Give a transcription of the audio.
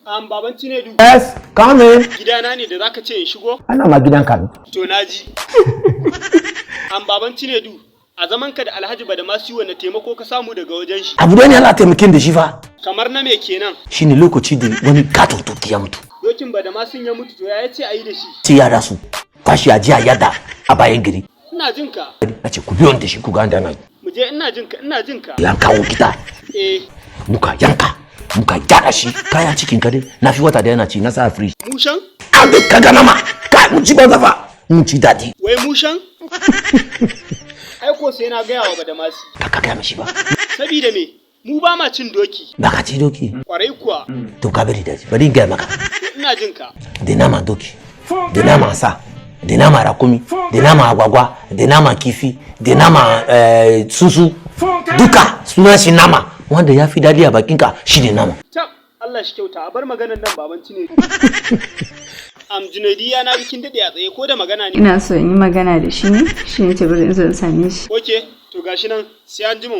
Baban Cinedu. Yes, come in. Gidana ne da zaka ce in shigo? Ana ma gidanka ne. To, naji. Baban Cinedu, a zamanka da Alhaji Badamasi, wanne taimako ka samu daga wajen shi? Abu da ne Allah taimakin da shi fa. Kamar na me kenan? Shine lokaci da wani katon doki ya mutu. Dokin Badamasin ya mutu, to ya ce a yi da shi? Sai yara su kwashi a jiya yadda a bayan gari. Ina jin ka. Na ce ku biyo ni da shi ku ga da nan. Mu je, ina jin ka, ina jin ka. Yan kawo gida. Muka yanka, muka gyara shi, kayan cikin ka dai na fi wata da yana ci na sa a fridge. Mushan? An duk ka ga nama, ka mun ci banza fa. Mun ci daɗi. Wai mushan? Ai ko sai na gaya wa Badamasi. Ba ka gaya mishi ba. Sabida me? Mu ba ma cin doki. Ba ka ci doki. Kwarai kuwa. To, ka bari da bari in gaya maka. To, ina jin ka. Da naman doki, da naman sa, da nama rakumi, da nama agwagwa, da nama kifi, da nama susu, duka sunan shi nama. Wanda ya fi daɗi a bakinka shi ne nama. Tab, Allah shi kyauta, a bar maganar nan, baban Cinedu. Junaidiya, na bikin daɗe a tsaye, ko da magana ne? Ina so in yi magana da shi ne, shi ne ce bari in zo in same shi. Okay, to gashi nan, sai an ji mu.